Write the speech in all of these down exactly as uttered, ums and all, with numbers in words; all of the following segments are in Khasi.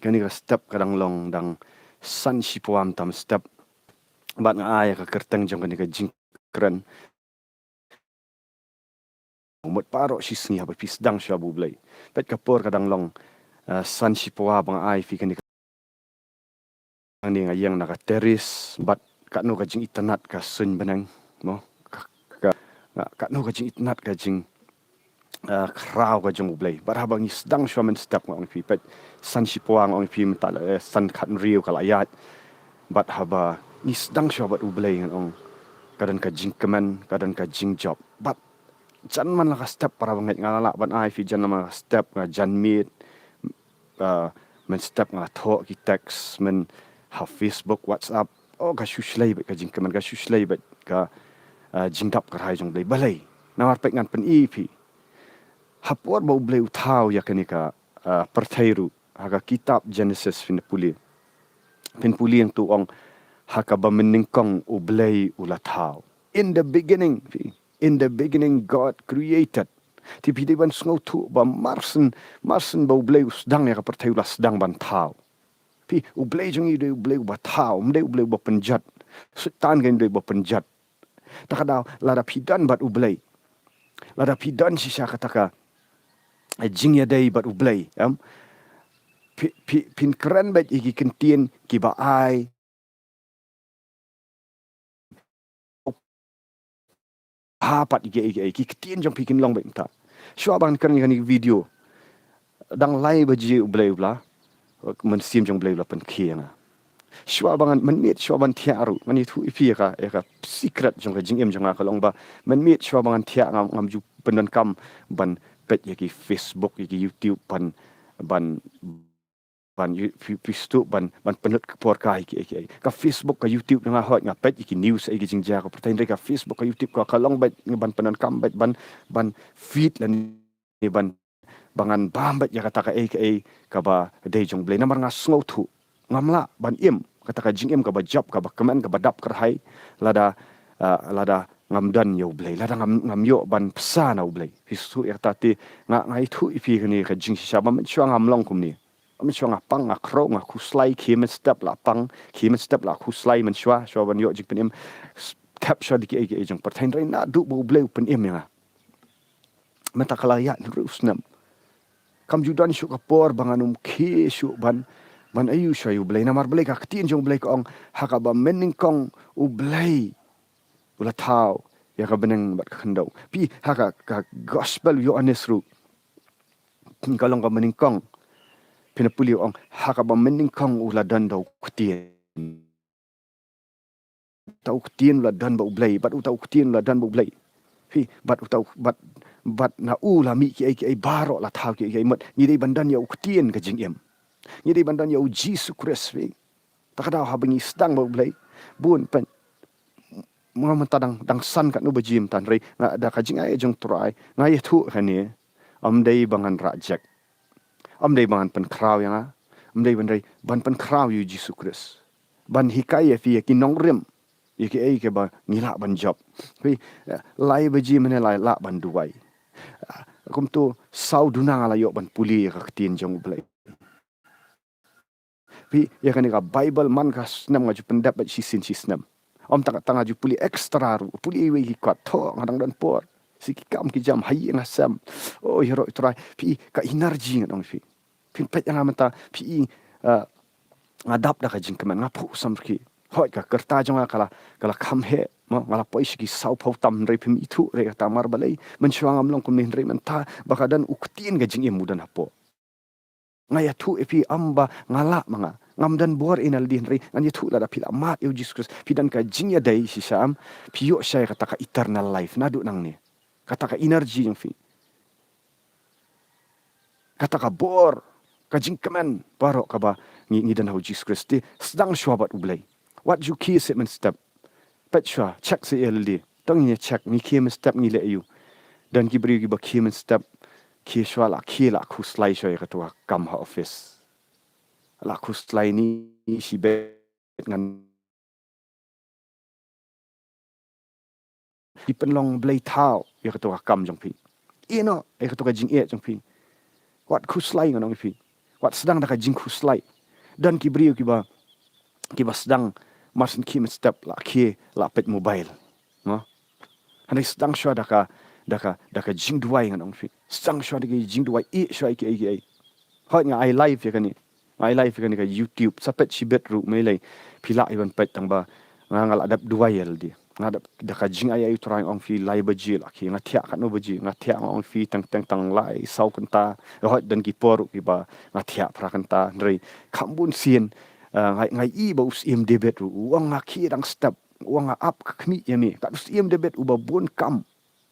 kane ka step ka dang long dang san shiphew tam step. Bad nga ai ka kyrteng jong kane ka jingkren, mut baroh shi sngi haba phi sdang shuwa ba U Blei. Peit ka por ka dang long, eh, san shiphew ba nga ai phi kane ka, nga ïeng na ka terrace, bad katno ka jingitynnad ka suiñ bneng, mo. Ka, ka, nga, katno ka jingitynnad ka jing, eh, khraw ka jong U Blei. Bad haba ngi sdang shuwa mynstep nga ong phi, peit, san shiphew nga ong phi mynta, eh, san khathynriew ka la ïaid. Bad haba ngi sdang shuwa bad U Blei nga ong, ka don ka jingkmen, ka don ka jingjop. Bad jan man la ka step para bangeit nga la lah ban ai phi jan man la ka step, nga jan miet, uh, mynstep nga thoh ki text, myn ha Facebook, WhatsApp. Oh, ka shu shlei bad ka jingkmen, ka shu shlei bad ka, uh, jingdap kyrhai jong U Blei. Balei? Namar peit ngan pyni phi. Ha por ba U Blei u thaw ïa kane ka, uh, pyrthei ruh, ha ka kitab Genesis phin pule. Phin pule hangto ong, ha kaba mynnyngkong U Blei u la thaw. In the beginning, phi. In the beginning God created. Te phi dei ban sngewthuh ba marshen, marshen ba U Blei u sdang ïa ka pyrthei u la sdang ban thaw. Phi, U Blei jong ngi u dei U Blei uba thaw, um dei U Blei uba pynjot. Soitan ka dei uba pynjot. Ta ka daw, lada phi don bad U Blei, lada phi don shisha kata ka, eh, jingïadei bad U Blei, em? Phi, phi, phin kren beit ïa ki ktien kiba ai ha pat ïa ki, ïa ki, ïa ki ktien jong phi kin long beit mynta. Shuwa ba ngan kren ïa kane ka video, dang lai baje U Blei u la, mynsiem jong U Blei u la pynkhie ïa nga. Shuwa ba ngan, mynmiet shuwa ban thiah ruh, ngan ïathuh ïa phi ïa ka, ïa ka secret jong ka jingim jong nga ka long ba mynmiet shuwa ba ngan thiah ngam, ngam ju pyndonkam ban peit ïa ki Facebook, ïa ki YouTube, ban, ban ban yu-, phi, phi sdang ban, ban pynlut ka por ka ïa ki, ïa ki. Ka Facebook, ka YouTube nga hoi nga peit ïa ki news ïa ki jingjia ka pyrthei, hynrei ka Facebook, ka YouTube ka, ka long beit ban pyndonkam beit ban, ban feed lane ban, ba ngan bam beit ïa kata kaei kaei kaba dei jong U Blei. Namar nga sngewthuh ngam lah ban im kata ka jingim kaba jop, kaba kmen, kaba dap kyrhai lada, ah, lada ngam don ïa U Blei, lada ngam, ngam ïoh ban bsa na U Blei. Phi sdang ïa kata te nga, nga ïathuh ïa phi kane ka jingshisha ba mynshuwa ngam long kumne. Mynshuwa nga pang, nga khraw, nga khuslai, khie mynstep la pang, khie mynstep la khuslai, mynshuwa shuwa ban ïoh jingpynim, s-, thep shuwa da kiei kiei jong pyrthei, hynrei naduh ba U Blei u pynim ïa nga, mynta ka la ïaid hynriew snem, kam ju don shuh ka por ba ngan ym khie shuh ban, ban ïoh shuwa ïa U Blei. Namar balei? Ka ktien jong U Blei ka ong, ha kaba mynnyngkong U Blei u la thaw ïa ka bneng bad ka khyndew. Phi, ha ka, ka gospel u Ïoannis ruh, ka long kaba mynnyngkong, phin pule u ong, ha kaba mynnyngkong u la don da u ktien. Uta u ktien u la don bad U Blei, bad uta u ktien u la don bad U Blei. Phi, bad uta u, bad, bad na u la mih kiei kiei baroh, la thaw kiei kiei, mut ngi dei ban don ïa u ktien ka jingim. Ngi dei ban don ïa U Jisu Khrist, phi. Ta ka daw haba ngi sdang bad U Blei, bun pyn, nga mynta dang, dang san katno baje mynta, hynrei nga da ka jingai jong U Trai nga ïathuh kane, ym dei ba ngan rah jek, ym dei ba ngan pynkhraw ïa nga, ym dei ban, hynrei ban pynkhraw ïa U Jisu Khrist, ban hikai ïa phi ïa ki nongrim ïa kiei kiei ba ngi lah ban jop. Phi, eh, lai baje mynne la lah ban duwai. Ah, kumto saw duna nga la ïoh ban pule ïa ka ktien jong U Blei. Phi, ïa kane ka Baibl man ka snem nga ju pyndep bad shisien shisnem. Ym tang, tang nga ju pule extra ruh, pule iwei ki kot, thoh nga dang don por. Shi ki kam ki jam ha ïing ha sem. Oh, ïaroh ïa U Trai. Phi, ka energy ngan ong phi. Phin peit ïa nga mynta, phi, eh, nga dap da ka jingkmen, nga phuh samrkhie. Hooid, ka rta jong nga ka la, ka la kham heh, mo, nga la poi sha ki sawphew tam, hynrei phim ithuh re kata namar balei. Mynshuwa ngam long kumne, hynrei mynta ba ka don u ktien ka jingim u don hapoh. Nga ïathuh ïa phi, ym ba nga lah ma nga. Ngam don bor ei na lade, hynrei ngan ïathuh lada phi la mad ïa U Jisu Khrist, phi don ka jingïadei shisha, em, phi ïoh shai kata ka eternal life naduh nangne. Kata ka energy jong phi, kata ka bor, ka jingkmen baroh kaba ngi, ngi don ha U Jisu Khrist. Te sdang shuwa bad U Blei. Wat ju khie seh mynstep. Peit shuwa, check seh ïa lade. Tang ngi check, ngi khie mynstep ngi leh aïu? Don ki briew kiba khie mynstep, khie shuwa, la khie, la khuslai shuwa ïa kato ka kam ha office. La khuslai, ni shibit ngan, phi pynlong blei thaw ïa kato ka kam jong phi. Ïeh noh ïa kato ka jingeh jong phi. Wat khuslai, ngan ong ïa phi. Wat sdang da ka jingkhuslai. Don ki briew kiba, kiba sdang mar shen khie mynstep la khie la peit mobile. Mo? Hynrei sdang shuwa da ka, da ka, da ka jingduwai ngan ong phi. Sdang shuwa da ka jingduwai, ïeh shuwa ïa kiei kiei. Hooid nga ai live ïa kane. Nga ai live ïa kane ka YouTube. Sa peit shibit ruh, mei lei. Phi lah ïa ban peit tang ba nga, nga la dep duwai ïa lade. Nga dep da ka jingai ïa U Trai, nga ong phi lai baje la khie, nga thiah katno baje, nga thiah, nga ong phi tang, tang, tang lai saw kynta. Hooid don ki por ruh kiba nga thiah phra kynta. Hynrei kham bun sien, ah, nga, nga ïohi ba u Syiem David ruh u ong nga khie dang step, u ong nga ap ka khmih ïa me. Kat u Syiem David uba bun kam.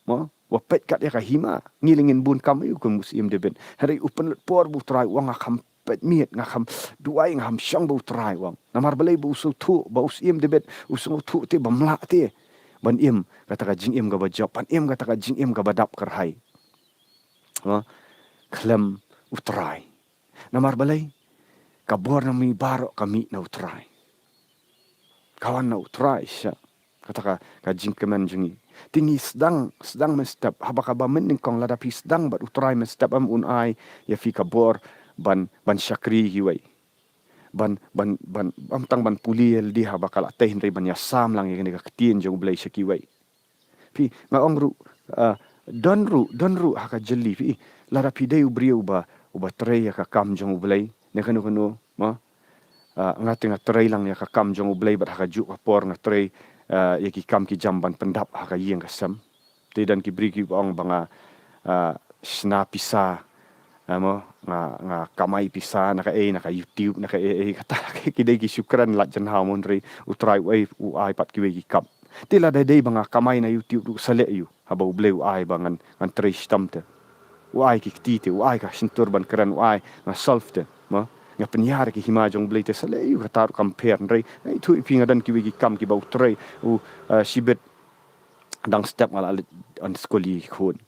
Mo, wa peit kat ïa ka hima, ngi lei ngin bun kam aïu kum u Syiem David. Hynrei u pynlut por ba U Trai u ong nga kham peit miet, nga kham duwai, nga kham shong ba U Trai, u ong. Namar balei? Ba u sngewthuh ba u Syiem David u sngewthuh te ba mlak te ban im kata ka jingim kaba jop, ban im kata ka jingim kaba dap kyrhai. Mo, khlem U Trai. Namar balei? Ka bor na mi baroh ka mih na U Trai. Ka wan na U Trai sha. Kata ka, ka jingkmen jong ngi. Te ngi sdang, sdang mynstep, haba kaba mynnyngkong lada phi sdang bad U Trai mynstep, em, un ai ïa phi ka bor ban, ban shakri ïa kiwei. Ban, ban, ban, ym tang ban pule ïa lade haba ka la tei, hynrei ban ïasam lang ïa kane ka ktien jong U Blei sha kiwei. Phi, nga ong ruh, ah, don ruh, don ruh ha ka jylli phi. Lada phi dei u briew uba, uba trei ïa ka kam jong U Blei, ne kano kano, mo? Ah, nga te nga trei lang ïa ka kam jong U Blei bad ha kajuh ka por nga trei, ah, ïa ki kam ki jam ban pyndap ha ka ïing ka sem. Te don ki briew kiba ong ba nga, ah, shna pisa, ah, mo, nga, nga kamai pisa na kaei, na ka YouTube, na kaei, ei, kata ki dei ki shu kren lad jynhaw, mo, hynrei U Trai u ai, u ai pat kiwei ki kam. Te lada dei ba nga kamai na YouTube ruh sa leh aïu, haba U Blei u ai ba ngan, ngan trei shitom te. U ai ki kti te, u ai ka shyntur ban kren, u ai nga solve te. Mo? Nga pynïar ïa ki hima jong U Blei te, sa leh aïu, kata ruh kam pher. Hynrei nga ithuh ïa phi, nga don kiwei ki kam kiba U Trai u, eh, shibit dang step nga la leit yn skul ïa ki khun.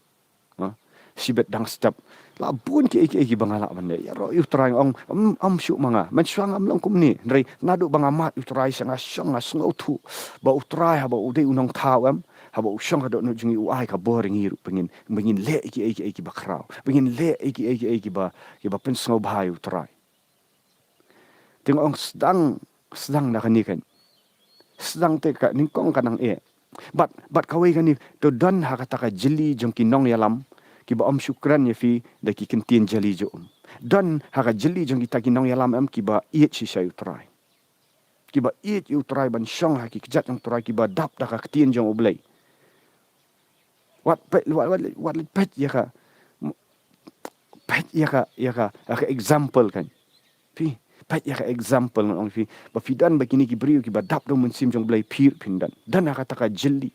Ha? Shibit dang step. La bun kiei kiei kiba nga lah ban leh. Ïaroh ïa U Trai, nga ong, ym, ym shuh ma nga. Mynshuwa ngam long kumne. Hynrei naduh ba nga mad ïa U Trai sha, nga shong, nga sngewthuh ba U Trai haba u dei u nongthaw, em, haba u shong ha dohnud jong ngi, u ai ka bor ïa ngi ruh ba ngin, ba ngin leh ïa kiei kiei kiba khraw, ba ngin leh ïa kiei kiei kiba, kiba pynsngewbha ïa U Trai. Te nga ong sdang, sdang na kane kan. Sdang te ka nyngkong ka nang eh. Bad, bad kawei kane, to don ha kata ka jylli jong ki nongïalam kiba ym shu kren ïa phi da ki ktien jali jong um. Don ha ka jylli jong kita ki nongïalam, em, kiba ïeit shisha ïa U Trai. Kiba ïeit ïa U Trai ban shong ha ki kjat jong U Trai, kiba dap da ka ktien jong U Blei. Wat peit, wat, wat, wat peit ïa ka, peit ïa ka, ïa ka, ïa ka example kan. Phi, peit ïa ka example, ngan ong phi. Ba phi don ba kine ki briew kiba dap da u Mynsiem jong U Blei, phi ruh phin don. Don ha kata ka jylli.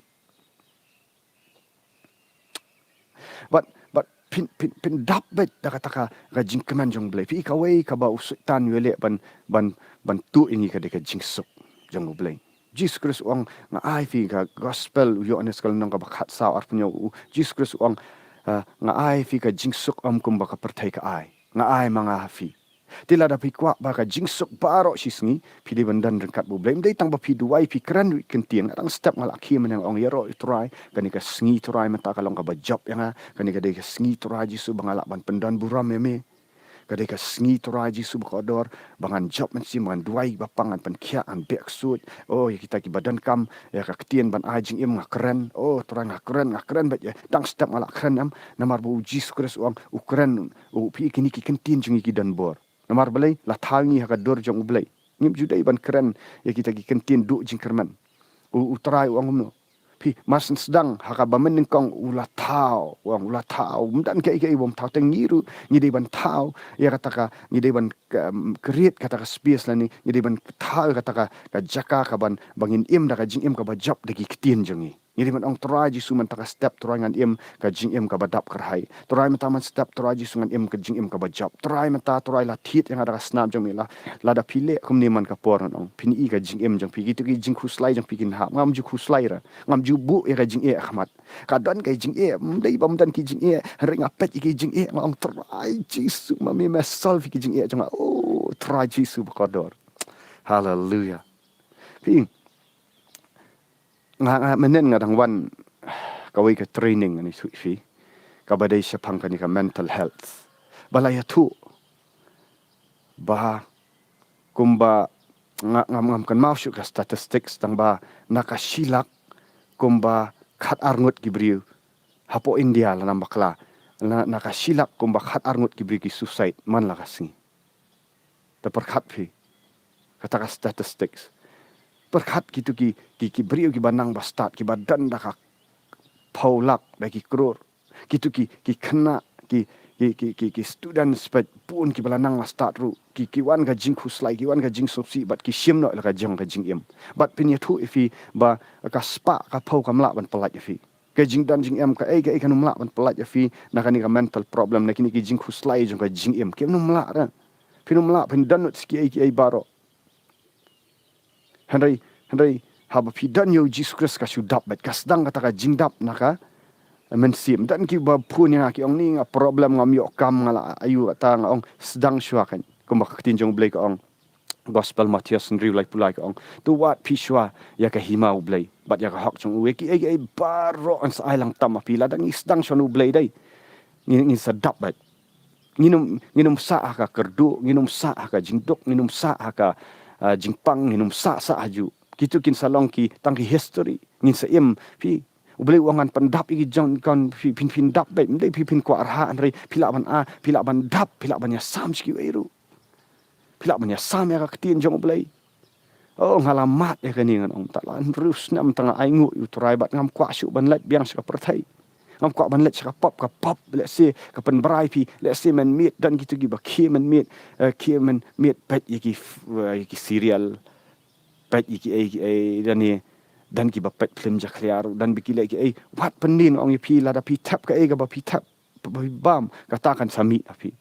Bad, bad phin, phin, phin dap beit da kata ka, ka jingkmen jong U Blei. Phi, kawei kaba u Soitan u ïaleh ban, ban, ban tuh ïa ngi ka dei ka jingsuk jong U Blei. Jisu Khrist u ong, nga ai phi, ka gospel u Ïoannis ka lynnong kaba khatsaw, arphew hynñiew, u Jisu Khrist u ong, ah, nga ai phi ka jingsuk, ym kumba ka pyrthei ka ai. Nga ai ma nga ha phi. Te lada phi kwah ba ka jingsuk baroh shi sngi, phi dei ban don ryngkat bad U Blei. Ym dei tang ba phi duwai, phi kren ruh ki ktien. Nga dang step nga la khie mynne, nga ong ïaroh ïa U Trai, kane ka sngi Trai mynta ka long kaba jop ïa nga, kane ka dei ka sngi Trai Jisu ba nga lah ban pyndon burom ïa me. Ka dei ka sngi Trai Jisu bakordor, ba ngan jop mynsiem, ba ngan duwai ba pang, ngan pynkhiah, ngan beh ksuid. Oh, ïa kita kiba donkam ïa ka ktien ban ai jingim nga kren. Oh, Trai nga kren, nga kren beit ïa. Dang step nga la kren, em, namar ba u Jisu Khrist u ong, u kren, u phi, kine ki ktien jong ngi ki don bor. Namar balei? La thaw ngi ha ka dur jong U Blei. Ngim ju dei ban kren ïa kita ki ktien duh jingkyrmen. U, U Trai u ong kumno? Phi, mar shen sdang ha kaba mynnyngkong u la thaw, u ong u la thaw. Ym don kaei kaei bym thaw, te ngi ruh ngi dei ban thaw ïa kata ka, ngi dei ban ka, um, create kata ka space lane ngi dei ban thaw ïa kata ka, ka jaka ka ban, ba ngin im da ka jingim kaba jop da ki ktien jong ngi. Ngi dei ban ong, Trai Jisu, mynta ka step Trai ngan im ka jingim kaba dap kyrhai. Trai mynta man step Trai Jisu ngan im ka jingim kaba jop. Trai mynta Trai la thied ïa nga da ka snam jong me, la, lada phi leh kumne man ka por ngan ong phin i ka jingim jong phi, kito ki jingkhuslai jong phi kin hap. Ngam ju khuslai ruh. Ngam ju buh ïa ka jingeh ha khmat. Ka don ka jingeh, ym dei ba ym don ki jingeh. Hynrei nga peit ïa ki jingeh, nga ong, Trai Jisu, ma me me solve ïa ki jingeh jong nga. Oh, Trai Jisu bakordor. Haleluia. Phi, nga, nga mynne nga dang wan kawei ka training, ngan ïathuh ïa phi, kaba dei shaphang kane ka mental health. Ba la ïathuh ba kumba nga, ngam, ngam kynmaw shuh ka statistics tang ba na ka shi lak kumba khat ar ngut ki briew hapoh India la nang bakla. Na, na ka shi lak kumba khat ar ngut ki briew ki suicide man la ka sngi. Te pyrkhat phi kata ka statistics. Pyrkhat kitu ki, ki, ki briew kiba nang ba stad, kiba don da ka phew lak da ki klur. Kitu ki, ki khynnah, ki, ki, ki, ki, ki students pat bun kiba la nang la stad ruh. Ki, ki wan ka jingkhuslai, ki wan ka jingsngewsih bad ki shim noh la ka jong ka jingim. Bad phin ïathuh ïa phi ba ka spah ka phew kam lah ban pyllait ïa phi. Ka jingdon jingem kaei kaei kan ym lah ban pyllait ïa phi na kane ka mental problem, na kine ki jingkhuslai jong ka jingim. Kim ym lah re. Phin ym lah, phin don lut kiei kiei baroh. Hynrei, hynrei haba phi don ïa u Jisu Khrist ka shu dap beit, ka sdang kata ka jingdap na ka mynsiem. Don kiba phone ïa nga ki ong ni nga problem, ngam ïoh kam, nga la ïoh kata, nga ong sdang shuwa kan. Kumba ka ktien jong U Blei ka ong. Gospel Mathaios hynriew laiphew lai ka ong, to wad phi shuwa ïa ka hima U Blei bad ïa ka hok jong u, ïa kiei kiei baroh yn sa ai lang tam ha phi. Lada ngi sdang shuwa na U Blei dei, ngin, ngin sa dap beit. Ngin ym, ngin ym sah ha ka kyrduh, ngin ym sah ha ka jingduk, ngin ym sah ha ka, ah, jingpang, ngin ym sah sah ha ju. Kitu kin sa long ki tang ki history. Ngin sa im, phi, U Blei u ong ngan pyndap ïa ki jong, kan phi, phin, phin dap beit, ym dei phi, phin kwah rha, hynrei phi lah ban, ah, phi lah ban dap, phi lah ban ïasam sha kiwei ruh. Phi lah ban ïasam ïa ka ktien jong U Blei. Oh, nga la mad ïa kane, ngan ong, ta la hynriew snem tang nga ainguh ïa U Trai bad ngam kwah shuh ban leit biang sha ka pyrthei. Ngam kwah ban leit sha ka pop, ka pop, lehse ka pynbrai phi, lehse mynmiet don kitu kiba khie mynmiet, eh, khie mynmiet peit ïa ki, eh, ïa ki serial, peit ïa kiei kiei, don ïa, don kiba peit phlim jakhlia ruh, don ba ki leh kiei, wat pyndin, nga ong ïa phi, lada phi thep kaei kaba phi thep, ba phi bam, kata kan sa mih ha phi.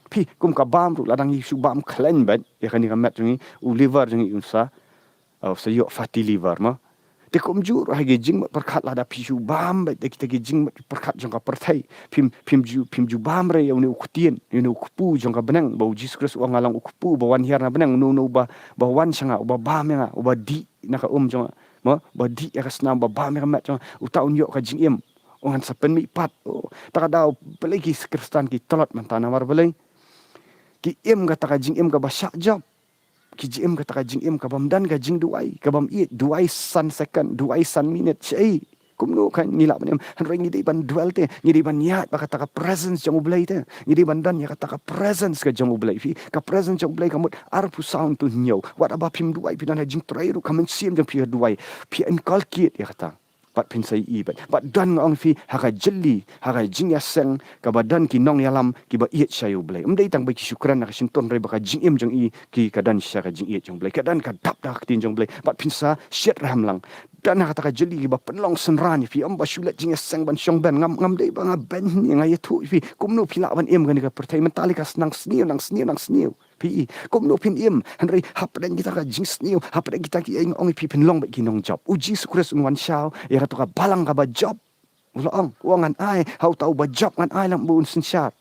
Phi, kum ka bam ruh, lada ngi shu bam khlaiñ beit ïa kane ka met jong ngi, u liver jong ngi un sa, uh, sa ïoh fatty liver mo. Te kumjuh ruh ha ki jingmut pyrkhat, lada phi shu bam beit ïa kita ki jingmut pyrkhat jong ka pyrthei, phim, phim ju, phim ju bam re ïa une u ktien, ïa une u kpu jong ka bneng, ba U Jisu Khrist u ong nga long u kpu ba wan hiar na bneng, uno uno uba, ba wan sha nga, uba bam ïa nga, uba dih na ka um jong nga, mo, ba dih ïa ka snam, ba bam ïa ka met jong nga, uta un ïoh ka jingim. Ong ngan sa pynmih pat. Oh, ta ka daw balei ki Khristan ki tlot mynta, namar balei? Ki im kata ka jingim kaba shah jop. Ki jingim kata ka jingim kabym don ka jingduwai, kabym ïeit, duwai san second, duwai san minit, shaei. Kumno kan ngi lah ban im? Hynrei ngi dei ban dwell te, ngi dei ban ïaid bad kata ka presence jong U Blei te. Ngi dei ban don ïa kata ka presence ka jong U Blei. Phi, ka presence jong U Blei ka mut arphew saw hynñiew. Wat haba phim duwai, phi don ha jingtrei ruh, ka mynsiem jong phi ka duwai. Phi inculcate ïa kata. Bad phin sa ïohi beit. Bad don, nga ong ïa phi, ha ka jylli, ha ka jingïaseng kaba don ki nongïalam kiba ïeit sha U Blei. Ym dei tang ba ki shu kren ha ka shyntur, hynrei ba ka jingim jong i ki ka don sha ka jingïeit jong U Blei. Ka don ka dap da ka ktien jong U Blei. Bad phin sa shit rhem lang. Don ha kata ka jylli kiba pynlong synran ïa phi, ym ba shu leit jingïaseng ban shong beiñ. Ngam, ngam dei ba nga beiñ hangne, nga ïathuh ïa phi. Kumno phi lah ban im kane ka pyrthei mynta, lei ka nang sniew, nang sniew, nang sniew. Phi, kumno phin im? Hynrei hapdeng kita ka jingsniew, hapdeng kita kiei, nga ong ïa phi, phin long beit ki nongjop. U Jisu Khrist un wan shaw ïa kato ka balang kaba jop. U la ong, u ong ngan ai ha uta uba jop, ngan ai lem ba un synshar.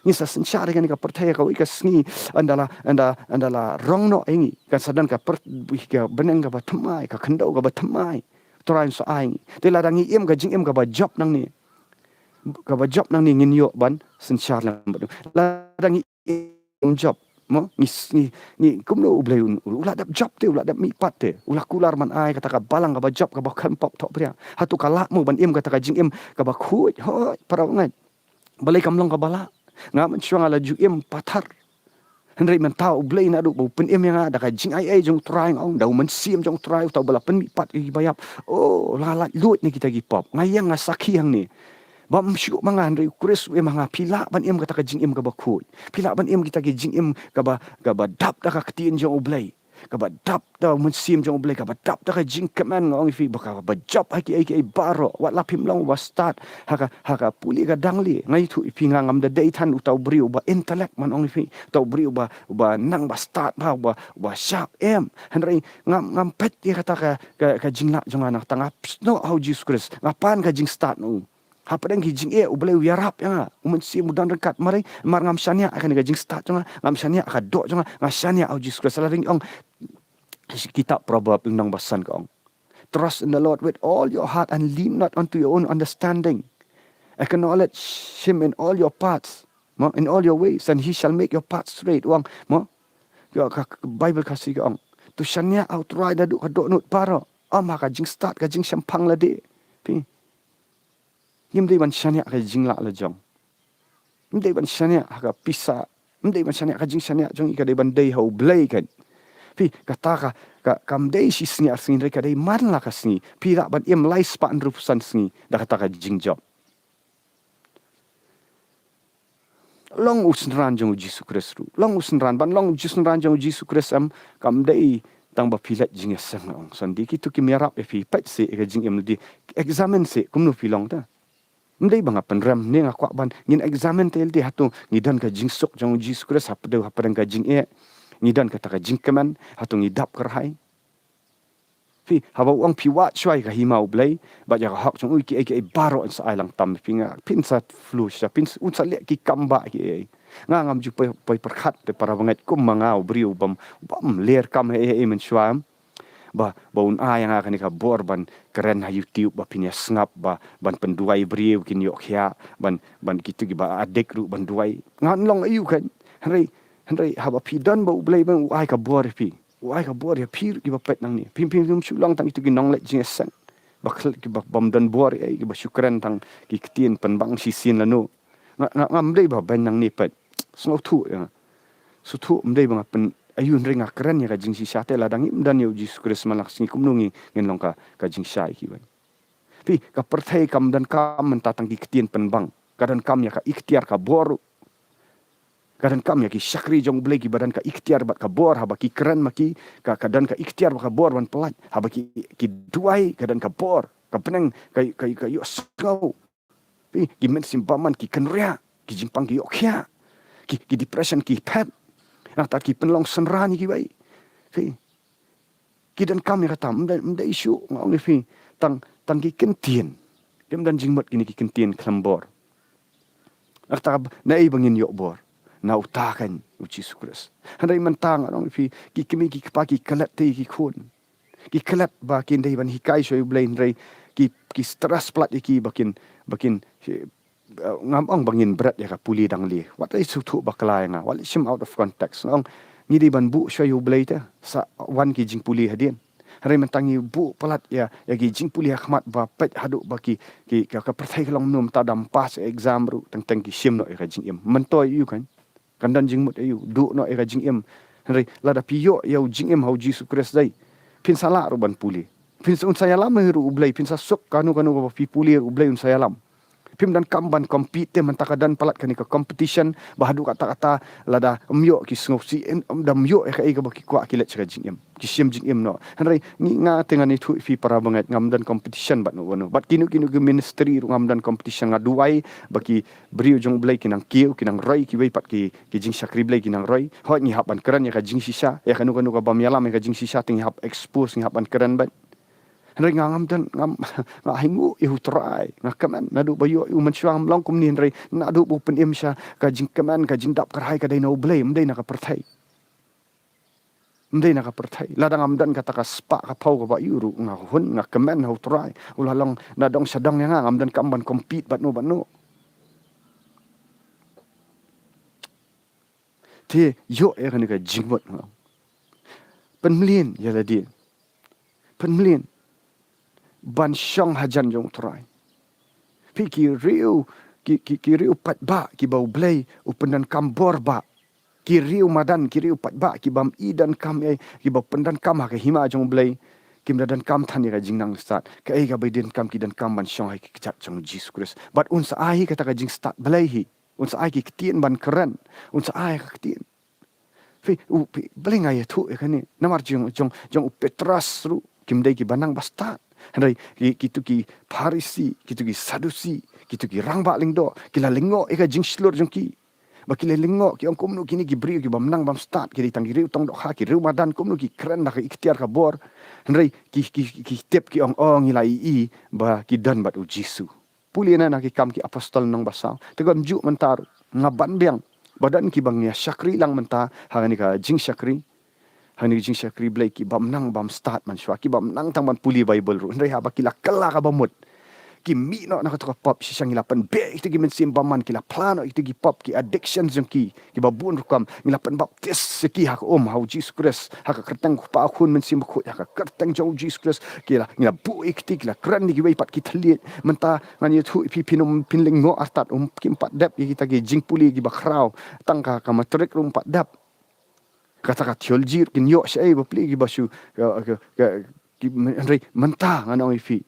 Ngin sa synshar ïa kane ka pyrthei ha kawei ka sngi. Ynda la, ynda, ynda la rong noh ïa ngi, kan sa don ka pyr-, ka bneng kaba thymmai, ka khyndew kaba thymmai. Trai un sa ai ïa ngi. Te lada ngi im ka jingim kaba jop nangne, kaba jop nangne, ngin ïoh ban synshar lem bad u. Lada ngi im jop, mo, ngi s-, ngi, ngi, kumno U Blei un, u la dep jop te, u la dep mihpat te, u la kular ban ai kata ka balang kaba jop, kaba khlem pop thohbria. Hato ka lah mo ban im kata ka jingim kaba khuid? Hooid, para bangeit. Balei kam long kaba lah? Nga mynshuwa nga la ju im pathar. Hynrei mynta U Blei naduh ba u pynim ïa nga da ka jingaiei jong U Trai, nga ong, da U Mynsiem jong U Trai, uta uba la pynmihpat ïa kiba ïap. Oh, la laitluid na kita ki pop. Nga ïeng, nga sakhi hangne. Bym shuh ma nga, hynrei U Khrist u im ha nga. Phi lah ban im kata ka jingim kaba khuid. Phi lah ban im kita ki jingim kaba, kaba dap da ka ktien jong U Blei, kaba dap da U Mynsiem jong U Blei, kaba dap da ka jingkmen, nga ong ïa phi, ba kaba jop ha kiei kiei baroh. Wat la phim long uba stad ha ka, ha ka pule ka dangle. Nga ïathuh ïa phi, nga ngam da dei than uta u briew uba intellect, ngan ong ïa phi, uta u briew uba, uba nang ba stad, ba, uba, uba sharp, em. Hynrei ngam, ngam peit ïa kata ka, ka, ka jinglah jong nga, nangta nga snoh ha U Jisu Khrist, nga pan ka jingstad na u. Hapdeng ki jingeh U Blei u ïarap ïa nga. U Mynsiem u don ryngkat. Mar, mar ngam shaniah ïa kane ka jingstad jong nga, ngam shaniah ïa ka doh jong nga, nga shaniah ha U Jisu Khrist. Lada ngi ong, kitab Proverb lynnong ba san ka ong, trust in the Lord with all your heart and lean not unto your own understanding. Acknowledge him in all your paths, mo, in all your ways, and he shall make your path straight. U ong, mo, Ïoh ka, ka Bible Khasi ka ong, to shaniah ha U Trai naduh ka dohnud baroh, ym ha ka jingstad ka jingshemphang lade. Phi, ngim dei ban shaniah ha ka jinglahjong. Ngim dei ban shaniah ha ka pisa. Ngim dei ban shaniah, ka jingshaniah jong ngi ka dei ban dei ha U Blei kan. Phi, kata ka, ka, kam dei shisngi ar sngi, hynrei ka dei man la ka sngi. Phi lah ban im lai spah hynriewphew san sngi da kata ka jingjop. Long u synran jong U Jisu Khrist ruh. Long u synran, ban long u synran jong U Jisu Khrist em, kam dei tang ba phi leit jingïaseng ong. Shuh de kito kim ïarap ïa phi, peit seh ïa ka jingim lade. Examine seh kumno phi long te. Ym dei ba nga pynrem, ne nga kwah ban, ngin examine te lade, hato ngi don ka jingsuk jong U Jisu Khrist hapdeng, hapdeng ka jingeh. Ngi don kata ka jingkmen, hato ngi dap kyrhai. Phi, haba u ong phi wad shuwa ïa ka hima U Blei bad ïa ka hok jong u, kiei kiei baroh yn sa ai lang tam. Phi, nga, phin sa flush, phin, un sa leh ki kam ba kiei. Nga ngam ju poi, poi pyrkhat te para bangeit, kum ma nga u briew bym, bym ler kam ei ei mynshuwa. Ba, ba un ai ïa nga kane ka bor ban kren ha YouTube, ba phin ïa sngap, ba ban pynduwai briew kin ïoh khiah, ban, ban kito kiba adik ruh ban duwai. Ngan long aïu kan. Hynrei, hynrei haba phi don bad U Blei, ban u ai ka bor ïa phi. U ai ka bor ïa phi ruh kiba peit nangne. Phim, phim, phim shu long tang kito ki nongleit jingïaseng. Ba khlem, kiba bym don bor ei, kiba shu kren tang ki ktien pynbang shisien lano. Nga, nga, ngam dei ba ban nangne, peit. Sngewthuh ïa nga. Sngewthuh, ym dei ba nga pyn, aïu, hynrei nga kren ïa ka jingshisha te, lada ngim don ïa U Jisu Khrist man la ka sngi kumno ngi, ngin long ka, ka jingshai kiwei. Phi, ka pyrthei kam donkam mynta tang ki ktien pynbang. Ka donkam ïa ka iktiar ka bor. Ka donkam ïa ki shakri jong U Blei kiba don ka iktiar bad ka bor, haba ki kren ma ki, ka, ka don ka iktiar bad ka bor ban pyllait. Haba ki, ki duwai, ka don ka bor, ka bneng, ka, ka, ka ïohsngew. Phi, ki mynsiem bymman ki kynriah, ki jingpang ki ïoh khiah, ki, ki depression ki phet. Nangta ki pynlong synran ïa kiwei. Phi, ki donkam ïa kata, ym dei, ym dei shuh, nga ong ïa phi, tang, tang ki ktien. Kim don jingmut kine ki ktien khlem bor. Nangta naei ba ngin ïoh bor? Na uta kan, U Jisu Khrist. Hynrei mynta nga ong ïa phi, ki kmie ki kpa ki klet te ki khun. Ki klet ba kin dei ban hikai shuwa ïa U Blei, hynrei ki, ki stress palat ïa ki ba kin, ba kin, eh, ngam ong ba ngin bret ïa ka pule dang lieh. Wat lei sngewthuh bakla ïa nga. Wat lei shim out of context. Nga ong ngi dei ban buh shuwa ïa U Blei te. Sa wan ki jingpule hadien. Hynrei mynta ngi buh palat ïa, ïa ki jingpule ha khmat ba peit haduh ba ki, ki, ka, ka pyrthei ka long mynno, mynta dang pass exam ruh, teng teng ki shim noh ïa ka jingim. Mynta ïa u kan. Kan don jingmut ïa u, duh noh ïa ka jingim. Hynrei lada phi ïoh ïa u jingim ha U Jisu Khrist dei, phin sa lah ruh ban pule. Phin sa, un sa ïalam ruh U Blei, phin sa suk kano kano kaba phi pule ruh U Blei un sa ïalam. Phim donkam ban compete te, mynta ka don palat kane ka competition, ba haduh katta katta lada ym ïoh ki sngewsih, em, em, da ym ïoh ïa kaei kaba ki kwah, ki leit sha ka jingim. Ki shim jingim noh. Hynrei ngi, nga te ngan ïathuh ïa phi para bangeit, ngam don competition bad no, no. Bad kino kino ki ministry ruh ngam don competition, nga duwai ba ki briew jong U Blei ki nang kiew, ki nang roi, kiwei pat ki, ki jingshakri Blei ki nang roi. Hooid ngi hap ban kren ïa ka jingshisha, ïa kano kano ka bym ïalam ïa ka jingshisha te ngi hap expose, ngi hap ban kren bad. Hynrei nga ngam don, ngam, nga ainguh ïa U Trai, nga kmen naduh ba ïoh ïa u, mynshuwa ngam long kumne, hynrei naduh ba u pynim sha, ka jingkmen, ka jingdap kyrhai ka dei na U Blei, ym dei na ka pyrthei. Ym dei na ka pyrthei. Lada ngam don kata ka spah ka phew kaba ïoh ruh nga hun, nga kmen ha U Trai. U la long na dong sha dong ïa nga, ngam donkam ban compete bad no bad no. Te ïoh ïa kane ka jingmut nga. Pynmlien ïa lade. Pynmlien ban shong hajan jong U Trai. Phi, ki riew, ki, ki, ki riew paidbah kiba U Blei u pyndonkam bor bha. Ki riew madan, ki riew paidbah kibym i donkam ei, kiba pyndonkam ha ka hima jong U Blei, kim da donkam than ïa ka jingnang stad. Kaei kaba i donkam, ki donkam ban shong ha ki kjat jong U Jisu Khrist. Bad un sa ai hi kata ka jingstad Blei hi. Un sa ai ki ktien ban kren. Un sa ai ka ktien. Phi, u, phi, balei nga ïathuh ïa kane? Namar jong, jong, jong u Petros ruh kim dei kiba nang ba stad. Hynrei ki, kito ki Pharisi, kito ki Sadusi, kito ki rangbah lyngdoh, ki la lyngngoh ïa ka jingshlur jong ki. Ba ki la lyngngoh, ki ong, kumno kine ki briew kibym nang bym stad, ki dei tang ki riew tong dohkha, ki riew madan, kumno ki kren da ka iktiar ka bor. Hynrei ki, ki, ki, ki tip, ki ong, oh, ngi la ïohi ba ki don bad U Jisu. Pule na, na Ki Kam ki Apostol lynnong ba saw. Te kumjuh mynta ruh, nga ban biang ba don kiba ngi ïa shakri lang mynta ha kane ka jingshakri, ha kane ka jingshakri Blei, kibym nang bym stad mynshuwa, kibym nang tang ban pule Baibl ruh. Hynrei haba ki la kylla kaba mut, ki mih noh na kato ka pop, shisha ngi la pynbeh ïa kita ki mynsiem bymman, ki la phla noh ïa kita ki pop, ki addiction jong ki, kiba bun rukom, ngi la pynbaptis ïa ki ha ka um, ha u Jisu Khrist, ha ka kyrteng u Kpa, u Khun, Mynsiem Bakhuid, ha ka kyrteng jong u Jisu Khrist, ki la, ngi la buh ïa kiti, ki la kren ïa kiwei pat ki thylliej, mynta ngan ïathuh ïa phi, phin ym, phin lyngngoh artat, um, kim pat dep ïa kita ki jingpule kiba khraw, tang ka, ka matrik ruh um pat dep. Kata ka theology ruh kin ïoh shaei ba plie kiba shu, ka, ka, ka, ki, hynrei mynta ngan ong ïa phi.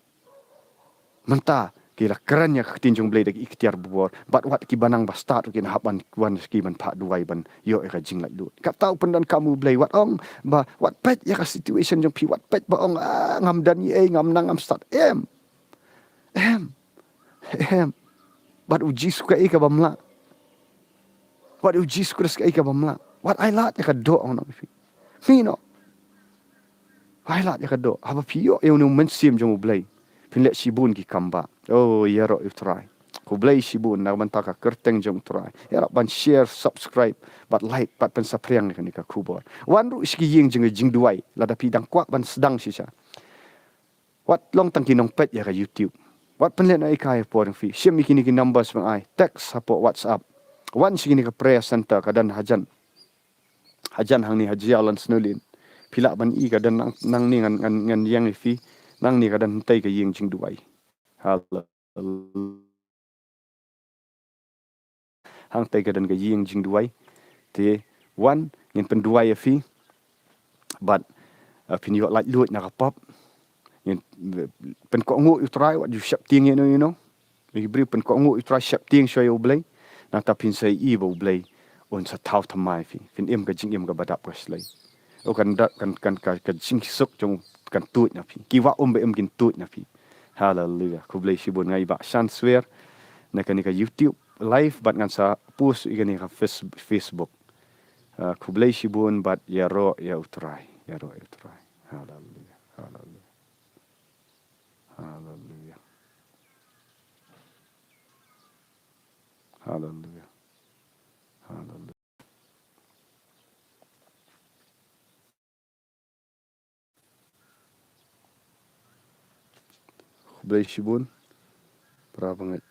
Mynta ki la kren ïa ka ktien jong u Blei da ki iktiar bor. Bad wat kiba nang ba stad ruh kin hap ban wan sha ki ban phah duwai ban ïoh ïa ka jinglaitluid. Kata u pyndonkam u Blei, wat ong ba, wat peit ïa ka situation jong phi, wat peit ba ong, ah, ngam don eiei, ngam nang, ngam stad. Em. Em. Em. Bad u Jisu kaei kaba mlah. Bad u Jisu Khrist kaei kaba mlah. Wat ai lad ïa ka doh, ngan ong ïa phi. Mih noh. Ai lad ïa ka doh. Haba phi ïoh ïa une u Mynsiem jong u Blei, phin leh shibun ki kam bah. Oh, ïaroh ïa u Trai. Khublei shibun na ka bynta ka kyrteng jong u Trai. Ïarap ban share, subscribe, bad like, bad pynsaphriang ïa kane ka khubor. Wan ruh sha ki ïing jong, jingduwai, lada phi dang kwah ban sdang shisha. Wat long tang ki nongpeit ïa ka YouTube. Wat pynlehnohei ka ïa por jong phi. Shim ïa kine ki numbers ba ngan ai. Text hapoh WhatsApp. Wan sha kine ka prayer center, ka don hajan. Hajan hangne ha Jaiaw Lansnowlane. Phi lah ban i, ka don nang, nangne ngan, ngan, ngan ïeng ïa phi. Nangne ka don hangtei ka ïing jingduwai. Hallelujah. Hangtei ka don ka ïing jingduwai. Te wan, ngin pynduwai ïa phi. Bad, uh, phin ïoh laitluid na ka pop. Ngin, uh, pynkohnguh ïa u Trai, wat ju sheptieng ïano ïano. Ïa ki briew, pynkohnguh ïa u Trai, sheptieng shuwa ïa u Blei. Nangta phin sa ïohi ba u Blei un sa thaw thymmai ïa phi. Phin im ka jingim kaba dap ka shlei. Oh, kan da, kan, kan, ka, ka jingsuk jong u kan tuid na phi. Ki wah um ba im kin tuid na phi. Haleluya. Khublei shibun, nga i Bah Shan Swer na kane ka YouTube live bad ngan sa post ïa kane ka Face-, Facebook. Ah, khublei shibun bad ïaroh ïa u Trai. Ïaroh ïa u Trai. Haleluya. Haleluya. Haleluya. Haleluya. Haleluya. Khublei shibun. Para bangeit.